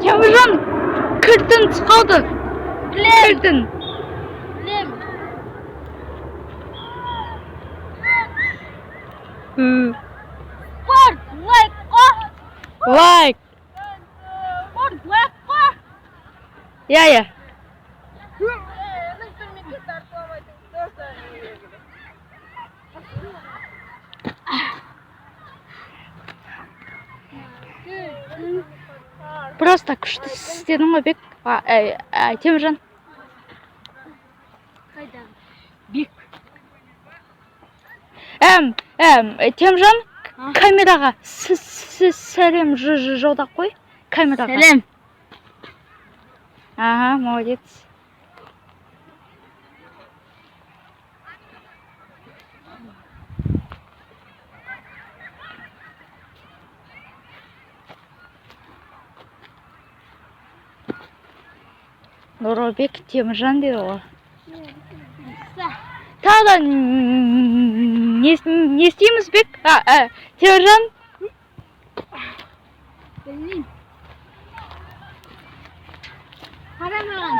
Теміржан, кілтін түсіп қалды. Білем. Кілтін. Білем. Спорт лайк қой. Лайк. Спорт лайк қой. Иә, иә. Просто күшті істедің ғой, Бек. А, Теміржан. Қайдан? Бек. Теміржан, А? камераға сәлем жолдап қой. Камераға. Сәлем. Ага, молодец. Нұрбек, Теміржан дейді ғой. Тағы да не істейміз, Бек? А, Теміржан? Білмеймін. Қара маған.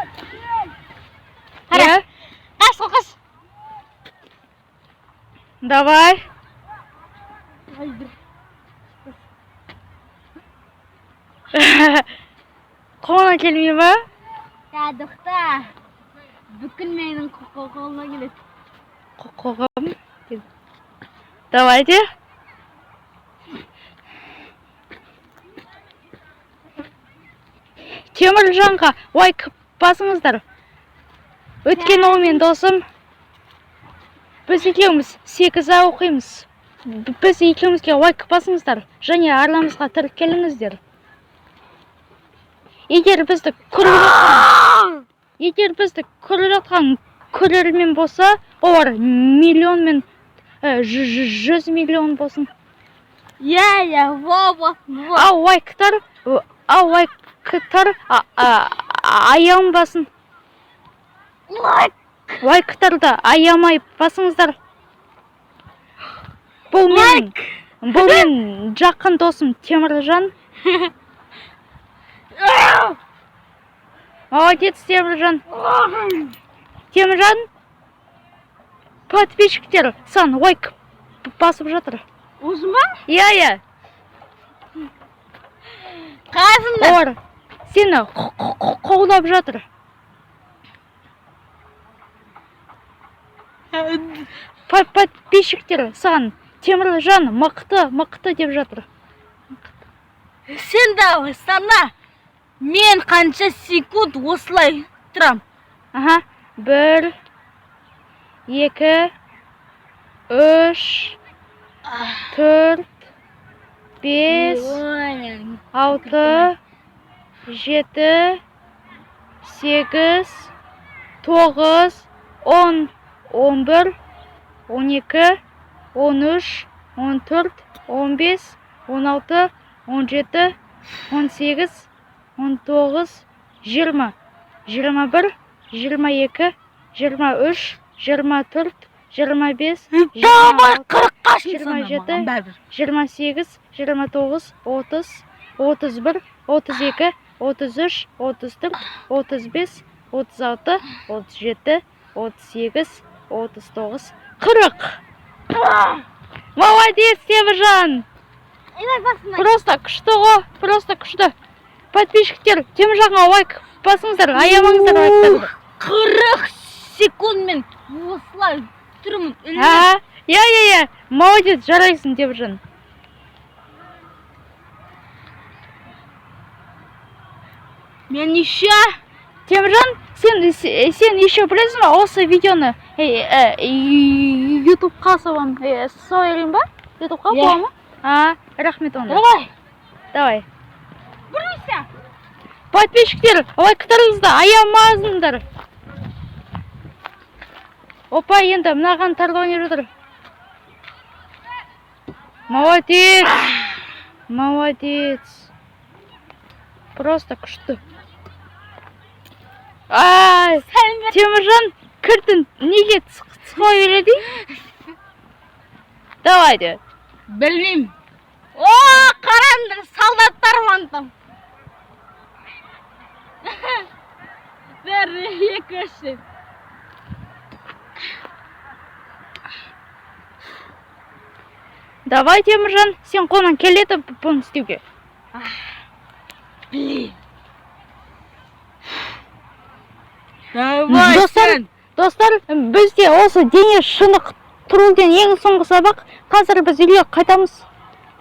Қара. Иә? Қаш, қаш. Давай. Ай, бір. Қолыңа келмей ма? Та, тоқта. Бүкіл менің қолыма келеді. Қоғам. Давайте. Теміржанға лайк басыңыздар. Өйткені ол менің досым. Біз екеуміз 8 А оқимыз. Біз екеумізге лайк басыңыздар және арнамызға тіркеліңіздер. Егер бізді көріп жатқан, егер бізді көріп жатқан көрермен болса, олар миллион мен 100 миллион болсын. Иә, во, во, во. Ал лайктар аянбасын. Лайк. Лайктарды аямай басыңыздар. Бұл менің жақын досым Теміржан. Молодец, Теміржан. Теміржан, подписчиктер саған лайк басып жатыр. Осы ма? Иә. Қалайсыңдар? Олар сені қолдап жатыр. Подписчиктер саған «Теміржан мықты, мықты» деп жатыр. Сен давай сана. Мен қанша секунд осылай тұрам? Аха, бір, екі, үш, төрт, бес, Ой, алты, жеті, сегіз, тоғыз, 10, 11, 12, 13, 14, 15, 16, 17, 18, 19, 20, 21, 22, 23, 24, 25, Давай 26, 40-қа шын 27, маған бәрібір. 28, 29, 30, 31, 32, 33, 34, 35, 36, 37, 38, 39, 40. Молодец, Теміржан! Ай, басына. Просто күшті ғой, просто күшті. Подписчиктер, Теміржанға лайк басыңыздар, аямаңыздар лайктарды. 40 секунд мен осылай тұрмын. А, иә, молодец, жарайсың, Теміржан. Мен еще Теміржан, сен еще білесің ба, осы видеоны Ютубқа саламын. Сала берейін ба? Ютубқа Иә. бола ма? А, рахмет онда. Давай. Давай. Бұрыса. Подписчиктер, лайктарыңызды аямаңыздар. Опа, енді мынаған тарлау не жатыр. Молодец. Молодец. Просто күшті. Ай, Теміржан, кілтін неге сыға береді? Давайте. Білмеймін. О, қараңдар, солдаттар вон там. Бір, екі, үш деп. Давай, Теміржан, сен қолынан келеді бұны істеуге. Блин. Давай, Достар, сен. Достар, бізде осы дене шынықтырудың ең соңғы сабақ. Қазір біз үйге қайтамыз.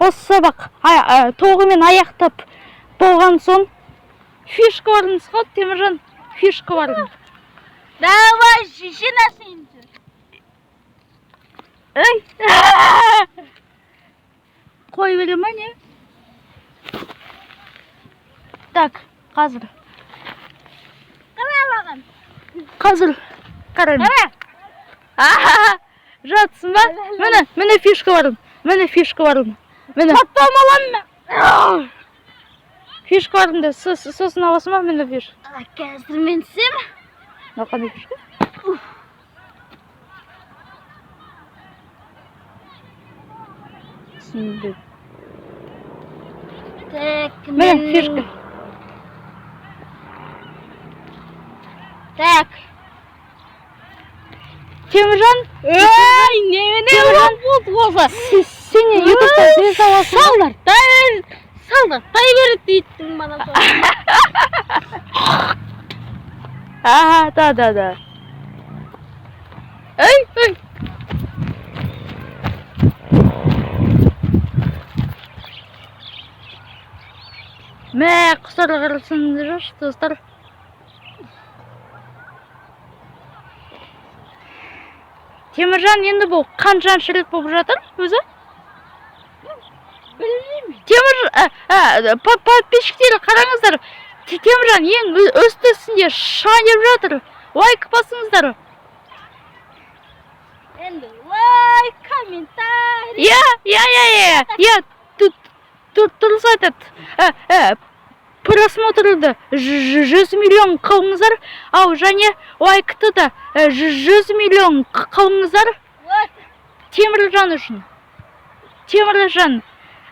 Осы сабақ толығымен аяқтап болған соң фишкаларын нұсқады, Теміржан, фишкаларын. Давай, шешена сен. Ей! Қой бере ма, не? Так, қазір. Қара маған. Қазір. Қараймын. Қара. Аха, жатсың ба? Міне, міне фишкаларым. Міне фишкаларым. Міне. Потом аламын мен. Фишкаларымды сосын аласың ба? Міне фиш. Қазір мен түсемін. Мынау қандай фишка? Түсінбедім. Так, Міне фишка. Так. Теміржан, Ей, немене Теміржан. болды осы? Сен ютубта звезда боласың ба? Салдартай бер, салдартай бер дейтін мана. Ага, да, да, да. Ей, ей. Мә, құстар қырылсын жүрші, достар. Теміржан, енді бұл қаншаншы рет болып жатыр өзі? Білмеймін. Темір, подписчиктер, қараңыздар. Теміржан ең үстісінде шығайын деп жатыр. Лайк басыңыздар. Енді лайк, комментарий. Иә, иә, иә, иә, иә, дұрыс айтады. Просмотрды 100 миллион қылыңыздар, ал және лайкты да 100 миллион қылыңыздар Вот. Теміржан үшін. Теміржан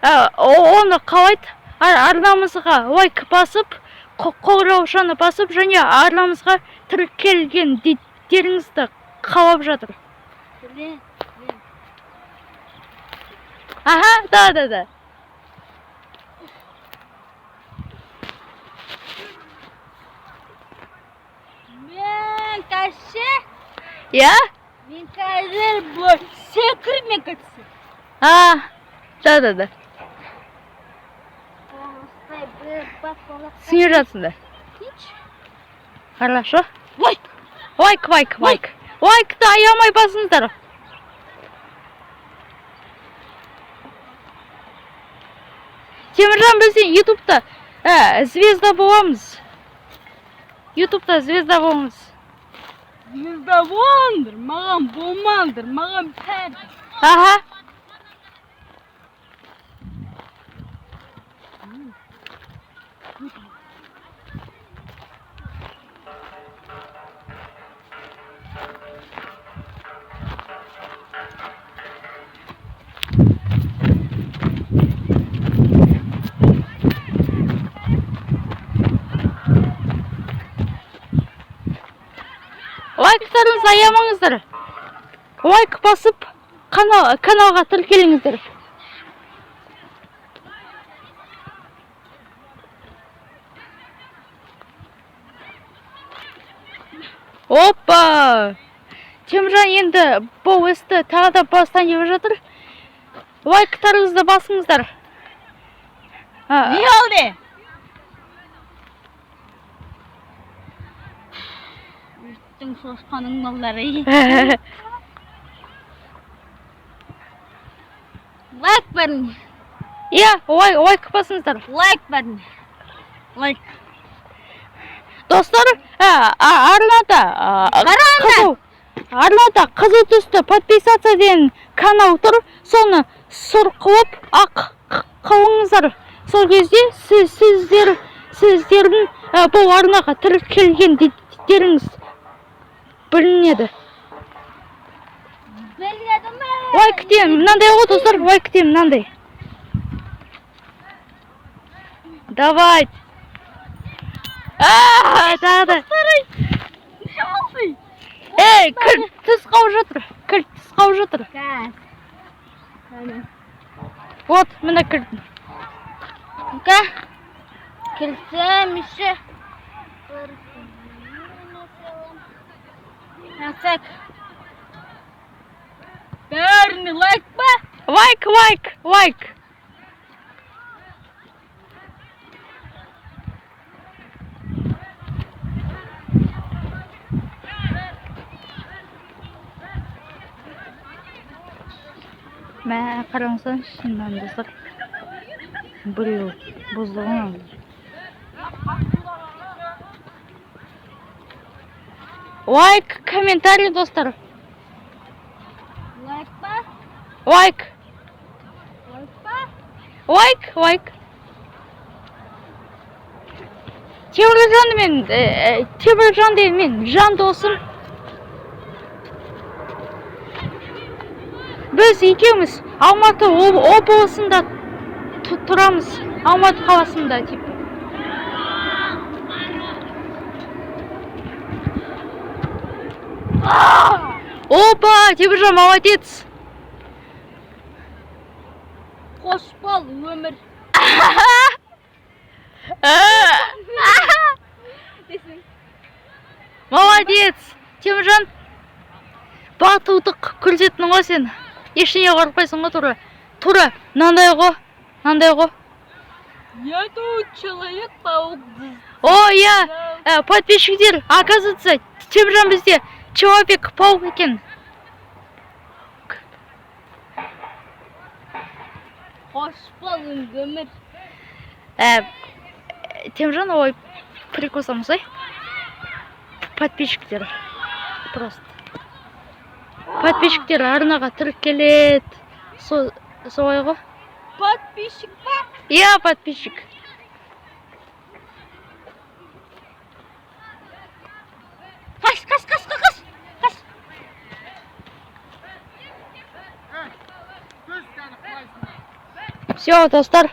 оны қалайды? Арнамызға лайк басып, қоңыраушаны басып және арнамызға тіркелген деріңізді қалап жатыр. Блин. Ага, да, да, да. Мен кәше, Иә? мен қазір бұл секіріп мен кетсем. А, да, да, да. Осылай бір бап бола. Түсіне жатсың да. Хорошо. Лайк. Лайк, лайк, лайк. Лайкты аямай басыңыздар. Теміржан, біз ютубта звезда боламыз. Ютубта звезда боламыз. Звезда болыңдар, маған болмаңдар, маған бәрі. Ага. Лайктарыңызды аямаңыздар. Лайк басып, каналға тіркеліңіздер. Опа! Теміржан енді бұл істі тағы да бастан деп жатыр. Лайктарыңызды басыңыздар. Не болды? Үстің шошқаның малдары. Лайк бәрін. Иә, лайк басыңыздар. Лайк бәрін. Лайк. Достар, арнада қызыл арнада қызыл түсті подписаться деген канал тұр. Соны сұр қылып, ақ қылыңыздар. Сол кезде сіздердің бұл арнаға тіркелген деріңіз білінеді. Біледі ме? Лайктен мынандай ғой, достар, лайктен мынандай. Давай. А, тағы да. Не болды? Ей, кілт тыс қалып жатыр. Кілт тыс қалып жатыр. Қазір. Әне. Вот, міне кілт. Ну-ка. Кілтім еще. Так. Бәріне лайк па? Лайк, лайк, лайк. Мә, қараңыздаршы, мынаны, достар. Біреу бұзды ғой мынаны. Лайк, комментарий, достар. Лайк па? Лайк, Лайк па? лайк, лайк. Теміржан мен, Теміржан деген мен жан досым. Біз екеуміз Алматы облысында тұрамыз. Алматы қаласында типа. Опа, Теміржан молодец. Қош бол, өмір. Десең. Молодец. Теміржан, батылдық көрсеттің ғой сен. Ештеңе қорықпайсың ғой тура. Тура, мынандай ғой. Мынандай ғой. Я тут Человек-паук. О, иә, подписчиктер, оказывается, Теміржан бізде Человек-паук екен. Қош бол, өмір. Теміржан, ой, прикол ай. Подписчиктер. Просто. Подписчиктер арнаға тіркеледі. Солай ғой. Подписчик па? Иә, подписчик. Қаш, қаш, қаш, қаш, қаш. Қаш. Все, достар.